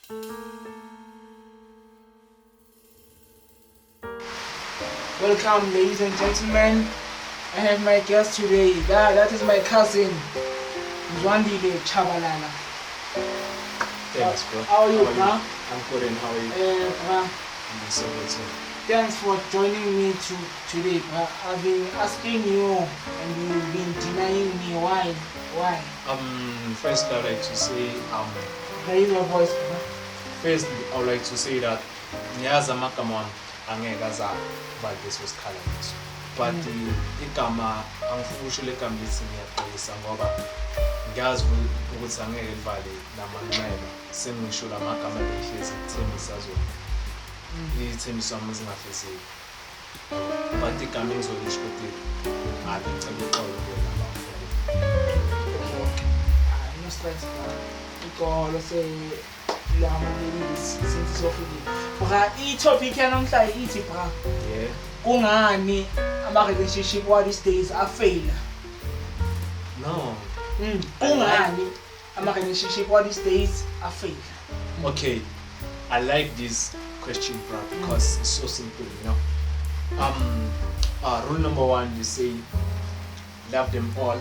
Welcome, ladies and gentlemen. I have my guest today. That is my cousin, Mzwandile Chabalala. Thanks, bro. How are you, How are bro? you? I'm good, and how are you? Bro, I'm so good too. thanks for joining me today, bro. I've been asking you and you've been denying me. Why? Why? First I'd like to say, Raise your voice, bro. Firstly, I would like to say that ngiyazi amagama wami angeke azavala leso sikhala leso. But igama angifuni ukusho le gama lithi ngiyaxolisa ngoba ngiyazi ukuthi angeke livale namanxeba. Sengisho la magama engihlezi ngithembisa zona. Iy'thembiso zami zingafezeki. But igama engizolisho ukuthi ngabe ngicela uxolo kuyona bafo. Okay. Ah, no stress, bro. Uxolo selamukelile since sofikile. Bra, i-topic yanamhlanje ithi, bra, kungani ama-relationship wa these days afaila? No. Kungani ama-relationship wa these days afaila? Okay, I like this question, bro, because it's so simple. Rule number one, you say, love them all,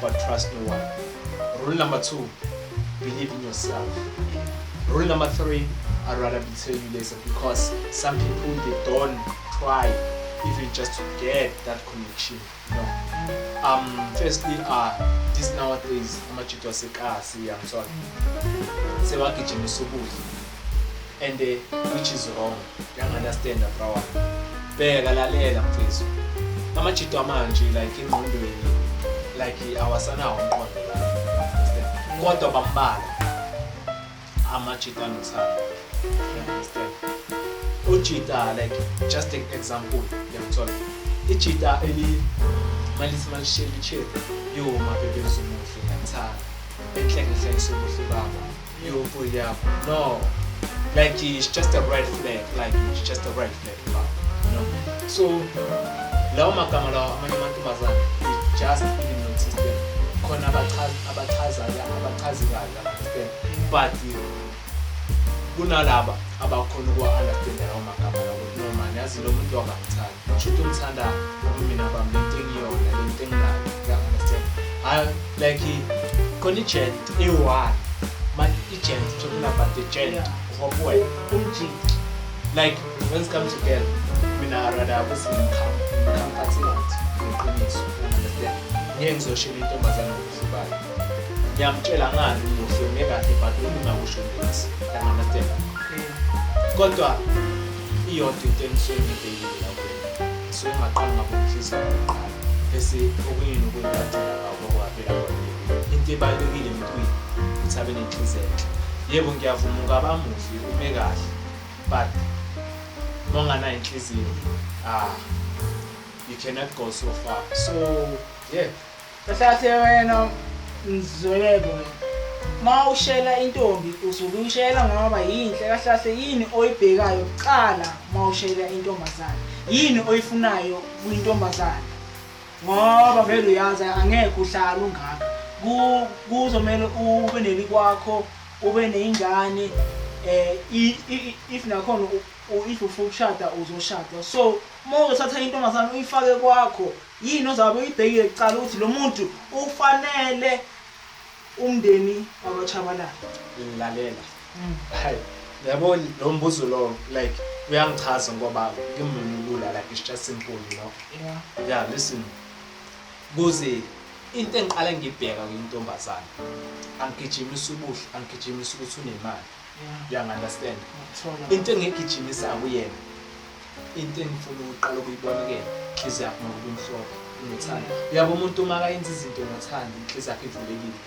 but trust no one. Rule number two, believe in yourself. Rule number three, I'd rather be telling you later, because some people, they don't try even just to get that connection. Firstly, this nowadays, amajito asekasi, I'm sorry. Sebagijimisa ubuhle. And which is wrong. You understand, bro? Bheka, lalela mfethu. Amajito amanje like ingqondweni, like awasanawo umqondo la. Understand? Kodwa bambalwa amajito anothando. You understand? Ujita, like just an example, uyangithola. Ijita eli malithi malishela icherry, yo mabebe uzomuhle ngiyakuthanda. Enhle ngihle ngisobuhle bakho. Yo boy yakho. No. Like it's just a red flag, like it's just a red flag, bro. You know? So lawo magama lawo amanye amantombazane, they just even notice them. Khona abachazayo, abachazekayo, understand? But kunalaba abakhona ukuwa-understand lawo magama lawo ukuthi no man, yazi lo muntu akangithandi. Shuthi umthanda mina bami lento engiyona, lento enginayo, you understand? Hayi, like khona i-gent eyi-one. Man, i-gent, talking about the gent, hope well. Umjita. Like when it comes to girl, mina rather ukuthi ngicomforte ngeqiniso, you understand? Ngeke ngizoshela intombazane ngobuhle bayo. Ngiyamtshela ngani umuhle ume kahle, but ungakusho niks, you understand? Kodwa iyodwa into engisuke ngibhekile la kuwena. Ngisuke ngaqala ngabona inhliziyo kuqala. Bese okunye nokunye kugcina ngakho kwaphela kwalokho. Into ebalulekile emntwini ukuthi abe nenhliziyo enhle. Yebo, ngiyavuma ungaba muhle ume kahle, but uma unganayo inhliziyo, you cannot go so far. So yeah. Kahle kahle wena Mzwelebo, wena ma ushela intombi usuke uyishela ngoba yinhle. Kahle kahle yini oyibhekayo kuqala ma ushela intombazane? Yini oyifunayo kwintombazane? Ngoba vele uyazi angeke uhlale ungaka. Kuzomele ube nelikwakho, ube neyingane, if nakhona if ufuna ukushada uzoshada. So uma uzothatha intombazane uyifake kwakho, yini ozabe uyibhekile kuqala ukuthi lo muntu ufanele umndeni wakwaTshabalala? Lalela. Hayi, yabo lo mbuzo lo, like uyangichaza ngoba ngimlula, like it's just simple. Yeah, listen. Kuze into engiqala ngibheka kwintombazane, angigijimisa ubuhle, angigijimisa ukuthi unemali. You understand? Ngiyakuthola. Into engigijimisa kuyena, into engifuna ukuqala ukuyibona kuyena, inhliziyo yakhe ngoba imhlophe, unothando. Uyabo umuntu uma akayenza izinto ngothando, inhliziyo yakhe ivulekile.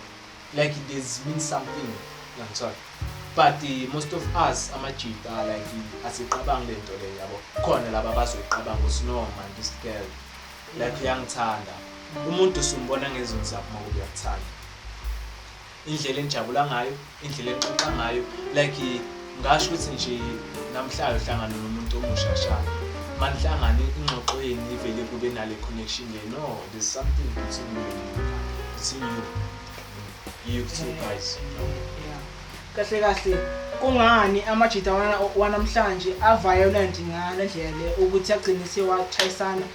Like this means something, uyangithola? But most of us amajita, like asiqabangi lento le, yabo. Khona laba abazoyiqabanga ukuthi no man, this girl like uyangithanda. Umuntu usumbona ngezinto zakho uma kube uyakuthanda. Indlela enijabula ngayo, indlela enixoxa ngayo, like ngasho ukuthi nje namhlanje uhlangana nomuntu omusha sha. Manihlangane ingxoxo yenu ivele kube nale connection le. No, there's something between you and you. Between you. You two guys. Yeah. Kahle kahle kungani amajita wanamhlanje a-violent ngale ndlela le ukuthi agcine sewachayisana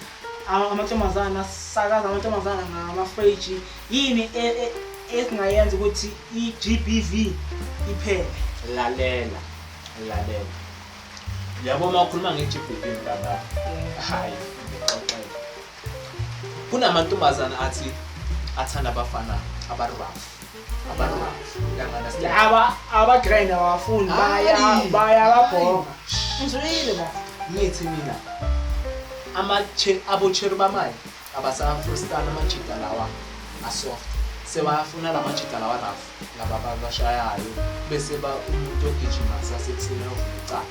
amantombazana, asakaza amantombazana ngamafriji? Yini esingayenza ukuthi i-GBV iphele? Lalela, lalela, yabo, uma ukhuluma nge-GBV, mntana, hayi, ngixoxele, kunamantombazana athi athanda abafana aba-rough, aba-rough, you understand? Laba aba-grand abafuni, baya Hayi. bayababhonga. Ngizwile ba. Ngithi mina abocheri bamanje abasafrustana amajita lawa asoft, sewafuna la majita lawa rough, laba abashayayo, bese ba umuntu ogijima sasekuseni ayovula icala,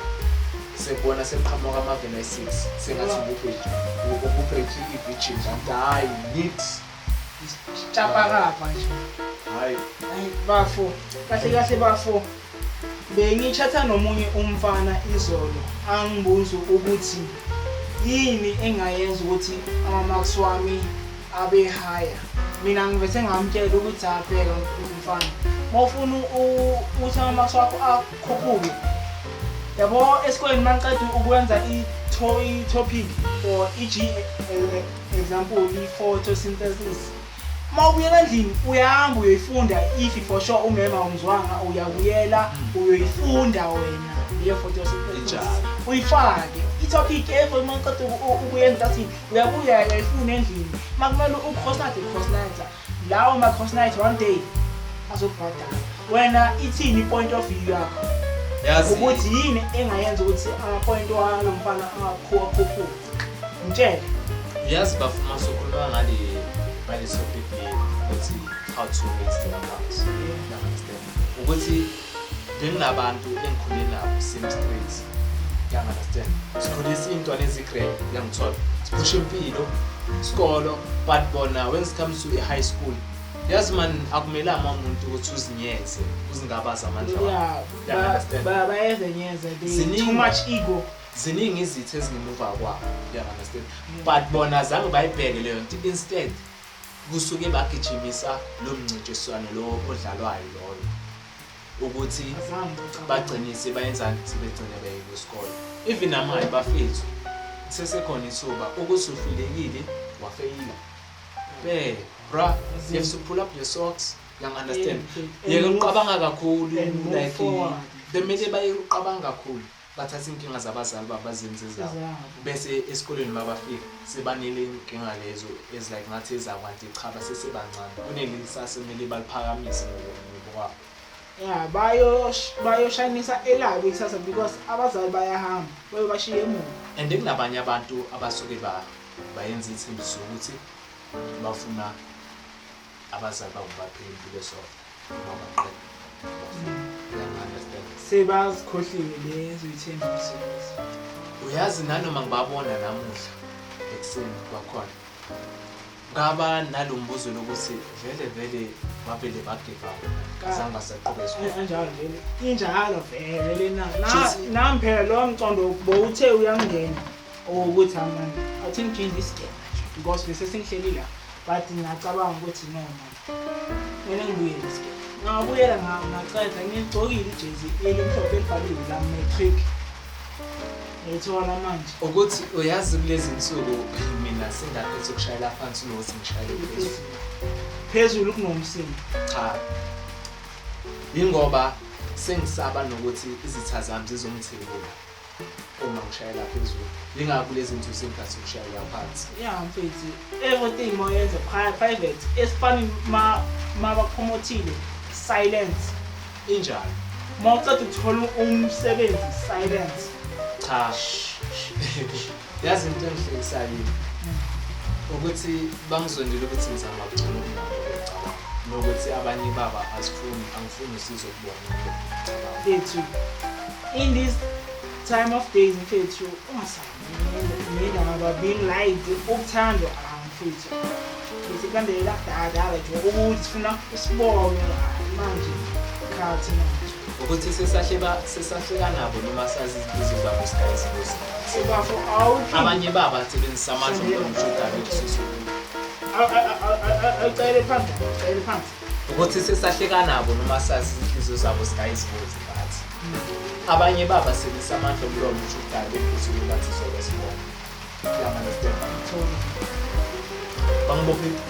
sekubona sekuqhamuka amaveni ayi-6, sengathi ububreak i-virgin, kanti hhayi, nix. Chapakapa nje. Hhayi. Hayi bafo, kahle kahle bafo. Bengichatha nomunye umfana izolo, angibuza ukuthi yini engayenza ukuthi ama-marks wami abe higher. Mina ngivese ngamtshela ukuthi abheka mfana, mawufuna ukuthi ama-marks wakho akhuphuke, yabo, esikoleni maniqeda ukwenza i-topic or e.g. example i-photosynthesis, uma ubuyela endlini uyahamba uyoyifunda. If for sure umema awungizwanga, uyabuyela uyoyifunda wena leyo photosynthesis. Injalo. Uyifake i-topic every uma uqeda ukuyenza, athi uyabuya uyayifunda endlini, uma kumele u-cross night, u-cross night, lawo ma-cross night one day azokubhadala wena. Ithini i-point of view yakho? Yazi Ukuthi yini engayenza ukuthi ama-point walo mfana akhuphuke? Ngitshele. Yazi bafuma, sokhuluma ngale topic le ukuthi how to raise their marks, you understand, ukuthi benginabantu engikhule nabo, same street, you understand, sikhulisa iy'ntwana ezi-grand, uyangithola, siphusha impilo sikolo, but bona when it comes to i-high school, yazi man, akumelanga umuntu ukuthi uzinyeze, uzingabazi amandla wakho. You understand? Bayezenyeza, they Ziningi. too much ego. Ziningi izitha ezingemuva kwabo, you understand, but bona azange bayibheke leyo nto. Instead kusuke bagijimisa lo mncintiswano lo odlalwayo loyo ukuthi Azange ngicabanga. Bagcine sebayenzani? Sebegcine beye kwisikole. Even namanje bafethu, sesekhona ithuba ukuthi uhlulekile, wafeyila, be bra, you have to pull up your socks, you understand? Yeah, Yeke uqabanga kakhulu. And move Like forward. bemele baye uqabanga kakhulu, bathatha inkinga zabazali babo bazenze zabo. Zabo. Bese esikoleni mabafika sebanele inkinga lezo ezi-like ngathi ezabo, kanti cha, basesebancane, kunelisasa emele baliphakamise ngokwabo. Ya, bayoshanisa elabo ikusasa because abazali bayahamba, bayobashiya emuva. And kunabanye abantu abasuke bayenza ithembiso ukuthi bafuna abazali babo baphile impilo esoft noma baqeda, uyangi-understand? Sebazikhohliwe lezo ithembiso lezo. Uyazi, nanoma ngibabona namuhla ekuseni kwakhona, ngaba nalo mbuzo lokuthi vele vele bavele ba-give up, azange basaqhubeka isikole. Kanjalo vele, injalo vele lena. Shuthi- Nami phela lo mcondo bowuthe uyangena ukuthi amani athi ngijinde isigema nje because bese sengihleli la, but ngiyacabanga ukuthi no man, kumele ngibuyele isigema. Ngabuyela, ngaceda ngigcokile ijezi elimhlophe elibhaliwe la matric, ngiyithola manje. Ukuthi uyazi, kulezi nsuku mina sengakhetha ukushayela phansi kunokuthi ngishayele phezulu. Phezulu kunomsindo. Cha, yingoba sengisaba nokuthi izitha zami zizongithekula uma ngishayela phezulu, yingakho kulezi nsuku sengikhathi ukushayela phansi. Ya mfethu, everything moyenza private, esifani ma bapromotile, silence. Injalo. Ma uceda ukuthola umsebenzi, silence. Cha, yazi into engihlekisayo yini? Ukuthi bangizondile ukuthi ngizama kugcina kunabo ngicabanga nokuthi abanye baba asifuni, angifuni usizo kubona ngicabanga. Mfethu, in this time of days, mfethu, ungasabi nendaba being liked, ukuthandwa, ah mfethu, bese kulandelela kudala nje ukuthi sifuna usibonge. Hayi, manje khathi manje. Ukuthi sesahleka nabo noma sazi izinto zabo sikayizingozi. Sebafo awuphinde. Abanye baba basebenzisa amandla omshuda bekususu. Awucele phansi, ucele phansi. Ukuthi sesahleka nabo noma sazi izinhliziyo. Iy'nhliziyo zabo zikayizibozi bathi abanye babasebenzisa amandla omlomo usho ukuthi hayi bephuzile bathi zobe sibona. Uyangi-understand?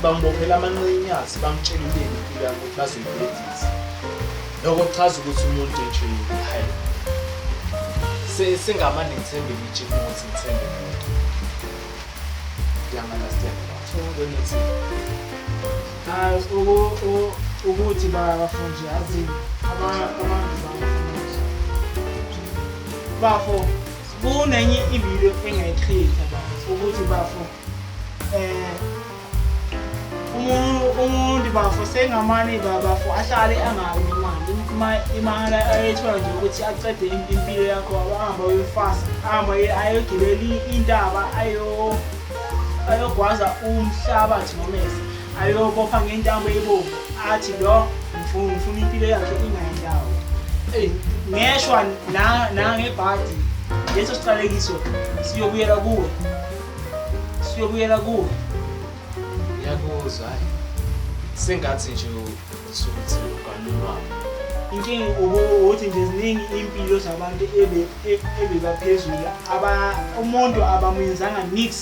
Bangibophela amanqinyazi, bangitshela ulimi impilo yami ukuthi bazoyibhedisa. Lokho kuchaza ukuthi umuntu nje hayi sengamane ngithembe itshe kunokuthi ngithembe umuntu. Uyangi-understand? Wena uthini? Hayi, ukuthi bafo nje yazi abantu bafo bafo kunenye ividiyo engayichitha bafo ukuthi bafo umuntu bafo sengamane bafo ahlale angabi nemali, imali ayethola nje ukuthi acede impilo yakho, ahamba uyofasa, ahamba ayogibela intaba, ayogwaza umhlabathi ngomese, ayobopha ngentambo ebomvu, athi lo ngifuna impilo yakhe ingayindawo. Ngeshwa nangebhadi leso siqalekiso siyobuyela kuwe, siyobuyela kuwe. Ngiyakuzwa, hayi sengathi nje uthukuthele uganunwabo. Inkinga ukuthi nje ziningi impilo zabantu ebebaphezulu, umuntu abamenzanga nix,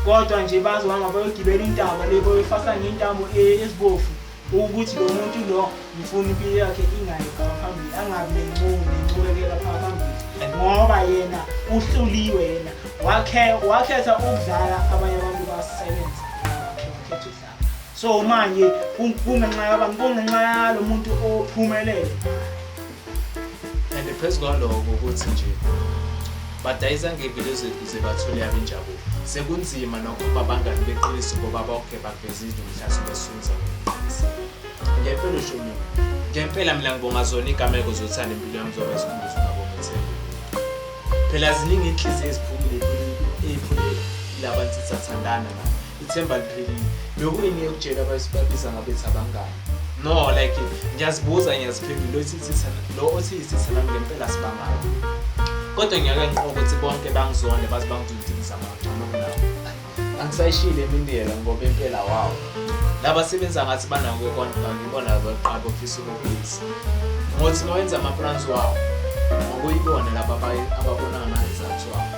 kodwa nje bazohamba bayogibela intaba le bayofasa ngentambo ezibovu ukuthi lo muntu lo ngifuna impilo yakhe ingayi phambili, angabi nenqubekela phambili, ngoba yena uhluliwe, yena wakhetha ukudlala abanye abantu basebenza, wakhetha ukudlala. So manje kungenxa yabantu, kungenxa yalo muntu ophumelele. And phezu kwaloko ukuthi nje badayisa ngey'mpilo zethu ukuze bathole yabo injabulo. Sekunzima nokho abangani beqiniso ngoba bonke baveza izinto mhlasimbe esunza ngokuqinisa. Ngempela usho mina. Ngempela mina ngibonga zona igameko zothando impilo yami zoba isikhumbuzo ngabonga ithemba. Phela ziningi inhliziyo eziphumile ey'phule labantu sithandana nabo. Ithemba liphelile. Bekuyini yokutshela ababiza ngabethi abangani? No, like ngiyazibuza ngiyaziphendula lo othi isitha nami ngempela sibangani. Kodwa ngiyake ngiqoka ukuthi bonke bangizonde baze bangizonde ngizama ngcono kunabo. Angisayishile imindela ngoba impela wawo. Laba sebenza ngathi banako konke ngibona baqala ofisa ukubuyisa. Ngothi mawenza ama plans wawo ngokuyibona laba ababona ngama-results wawo.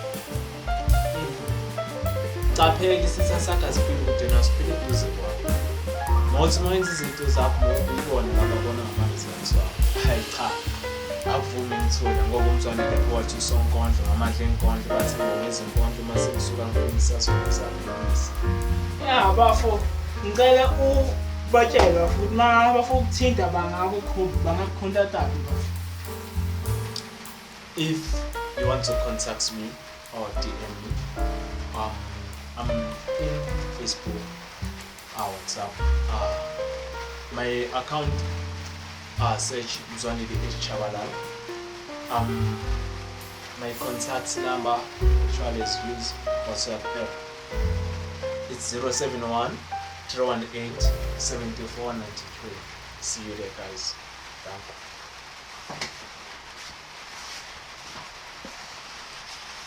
Caphela isitha sakho asiphili kude naso, siphila eduze kwakho. Ngothi mawenza izinto zakho ngokuyibona laba ababona ngama-results wawo. Hayi cha, akuvumi ngithule ngoba umzwane wathi usonkondlo ngamandla enkondlo bathi ngibonga izinkondlo uma sengisuka ngifundisa zokuzaphilisa. Ya bafo, ngicela ubatshele bafo ukuthi ma bafo ukuthinta bangakukhontataphi bafo. If you want to contact me or DM me, I'm in Facebook, WhatsApp. My account, search Mzwanele H Tshabalala. My contact number, actually is use WhatsApp app. It's 071 318 7493. See you there, guys. Thank you.